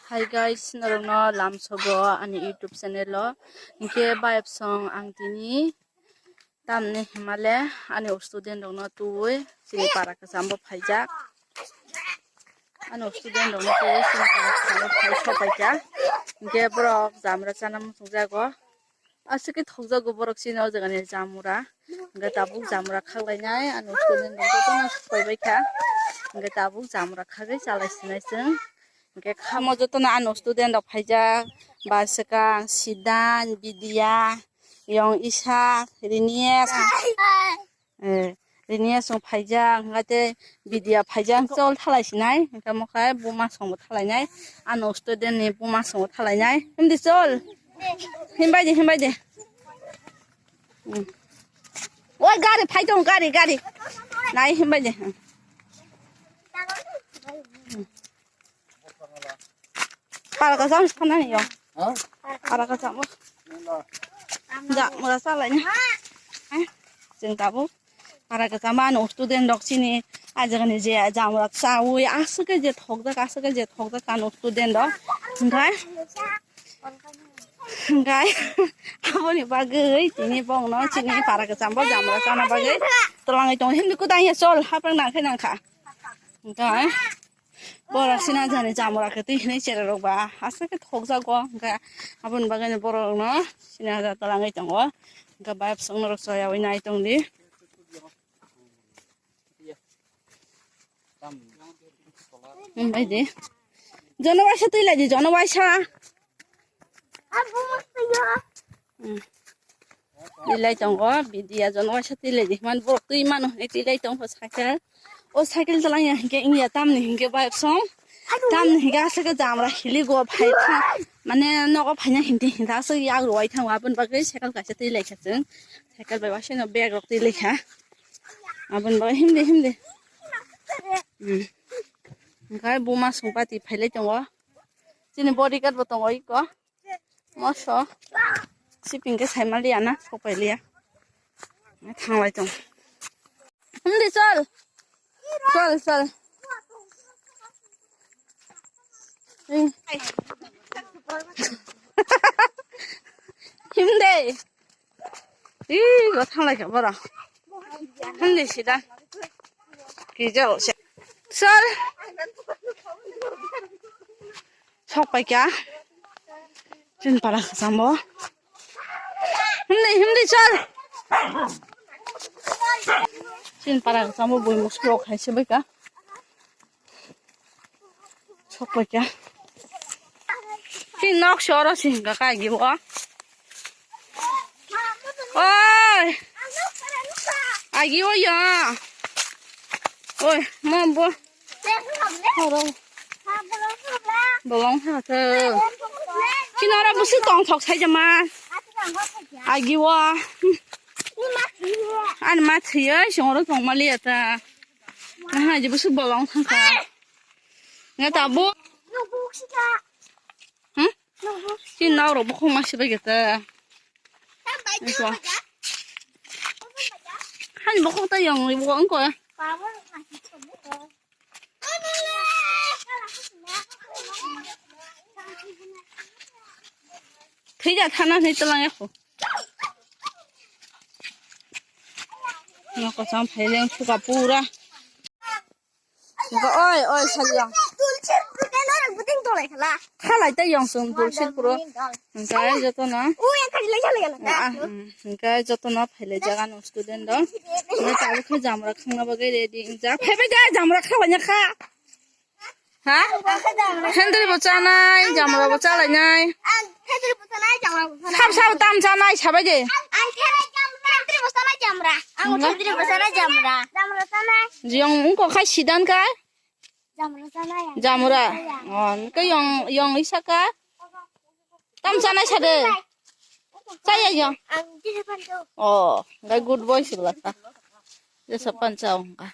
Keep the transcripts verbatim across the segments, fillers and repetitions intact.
Hi guys, norokno lamsogo ani YouTube channel o. Hinkhe bayapsong ang tini tamni himale ani student rokno tubui chini para kwchambo phaijak. Ani student rokno tubui chini para kwchambo phai sopaikha. Hinkhe borok jamra chana muchungjago. Aswk khe thokjago borok chini o jaga ni jamura. Hwnkhe tabuk jamura khaklainai, ano student rok jotono sokpaibaikha. Hwnkhe tabuk jamura khagwi chalai sinai chwng. Hwnkhe khamo jotono ano student rok phaijak, Baswkang, Sidan, Bidya, Yong Isa, Rinies. Eh, Rinies chwng phaijak, hwnkhe tei Bidya phaijak, chol thalai sinai, hwnkhe omo khe buma songbo thalainai, ano student ni buma songbo thalainai. Himdi chol. Himbai de, himbai de. Hmm. Oi, gari phai tong, gari, gari. Nai himbai de. Hmm. Para kwcham sanani yo. Ha? Para kwcham. Jamura chalaini. Eh, chwng tabuk para kwcham ano student rok chini ajagani je jamura chawi aswk khe je thokjak, aswk khe je thokjak ano student rok. Hwnkhe, hwnkhe aboni bagwi tini bongno chini para kwchambo jamura chana bagwi twlangwi tongo. Hindi kudai ya chol, hapang nangkhe nangkha. Hwnkhe, borok sina jani jamura khe twi hinwi chererok ba aswk khe thokjago, hwnkhe aboni bagwi borokno sina ja twlangwi tongo, hwnkhe bayapsong norok choyaui nai tongdi. Himbai de. Jono waisa twi lai di, jono waisa. Hmm. Twi lai tongo, Bidya jono waisa twi lai di. Man borok twi mano hinwi twi lai tongo cycle. O cycle chalangya hinkhe wngya tamni hinkhe bayapsong. Tamni hinkhe aswk khe jamra hiligo phai thang. Mane nogo phaina hinti hinta aswk yak rwai thango aboni bagwi cycle kaisa twi lai kha chwng. Cycle bai waisano bag rok twi lai kha. Aboni bagwi himdi himdi. Hmm. Hwnkhe buma songpati phailai tongo. Chini bodyguard bo tongo iko. Moso. Siping khe saimaliya na, sokpailiya. Thanglai tong. Himdi chol. Chol, chol. Himdi. Ih, bo thanglai kha boro. Himdi sida. Kija se. Sir. Sok pai kya? Chin para kasam bo. Himdi, himdi, sir. Chin para kasam bo bui muskro khai se bai ka. Sok pai kya? Chin nok soro sing ka kai gi bo. Oi. Agi o ya. Oi, mo bo. Horo. Bolong ha te. Chin ora busu tong thok sai jama. Agi wa. An ma thiye, sing ora tong mali ata. Aha, je busu bolong thang ka. Nga ta bu. Hmm? Chin nao ro bukhong ma sibai geta. Iko. Han bukhong ta yang ri bukhong ko. Thija thana ni telang ya ko. Noko sam phaileng suka pura. Oi, oi, sajang. Thalai ta yong song dulsir puro. Hingkai joto no. Ah, hmm, hingkai joto no phailai jaga no student do. Hingkai tabuk khe jamura khangna bagwi ready wngjak. Phaibai de jamura khabaina kha. Ha? Hendri bo chanai, jamura bo chalainai. Sab sab tam chanai sabai de. Ang thedri bo sana jamra. Ang thedri bo sana jamra. Jamra sana. Jiyong ungko khai sidan kai. Jamra sana ya. Jamra. Oh, ke yong, yong isa ka. Tam sana sade. Saya yong. Ang jisa panjo. Oh, ngai good boy sibla ka. Jisa panjo ka.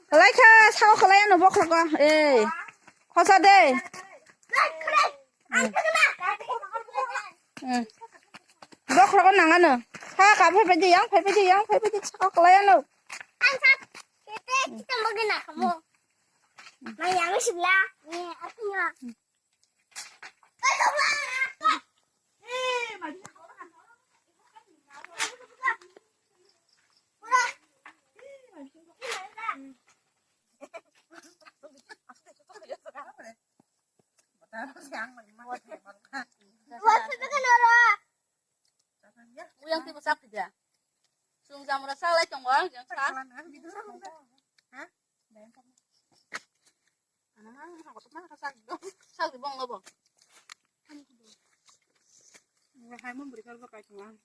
Khalai kha, sao khalai ano bokhorok. Eh. Khosa de. Hmm. Bokhorok nang ano. Ha ka phai phai de yang, phai phai de yang, phai phai de sao khalai ano. Mai yang sibla. Ni aku ya. Uyang tibu sak tiga. Sung jamura sak lai tongo, yang sak. Sak di bong lobo. Hai mon beri kalau pakai tulang.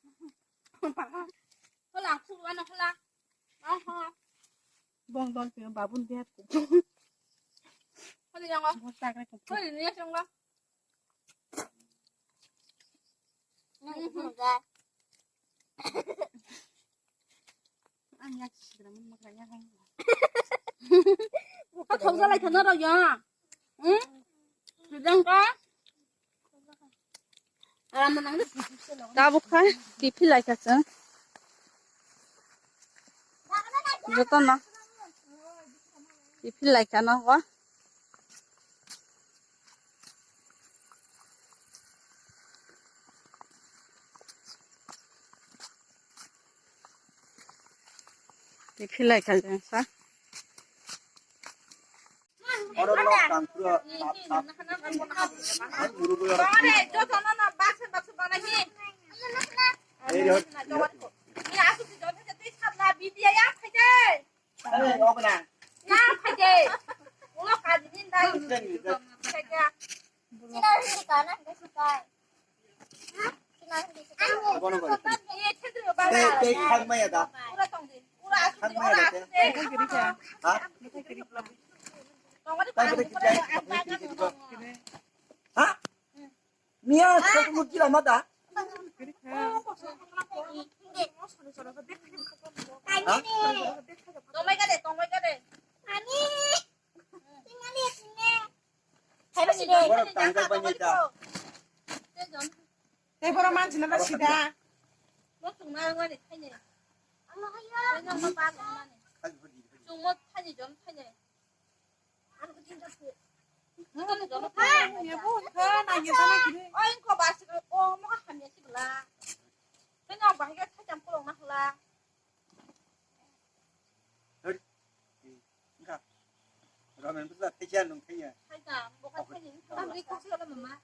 Hola, aku mana hola. Aha. Bong dol pino babun dia. Hola yang. Bong sak lai. Hola ni yang. Tabuk kha, kiphil lai kha chwng. Jotono kiphil lai kha no o. Kiphil lai kha jang sa. Oro lok tang pura tap tap. Hai guru guru. Ore, jotono no baksa baksa banai ni. Ei, ro. Ni asu ti jotono ti sabla bidiya ya khaide. Hey, open na. Ya, khaide. Ulo kadi ni dai. Khaide. Sila hindi ka na, hindi ka. Sila hindi ka. Bono bono. Ye, chedro ba. Te, te khang maya da. Ura tong din. Ura asu. Khang maya da te. Ha? Tong di. Tang kita kita. Ha? Mia, satu mukti lama ta? Ha? Tongbai ka de, tongbai ka de. Borok tangjak bai ni ta. Tei borok manchina ba sida. Chungmo thani jon thani. Oi, ko ba sik ko mo hamya sik la. Kanya bahaya thajam kolong na hla. Hei. Engka. Ramen bisa teja nung teja. Thajam, bukan thajam. Tamri kok sik la mama.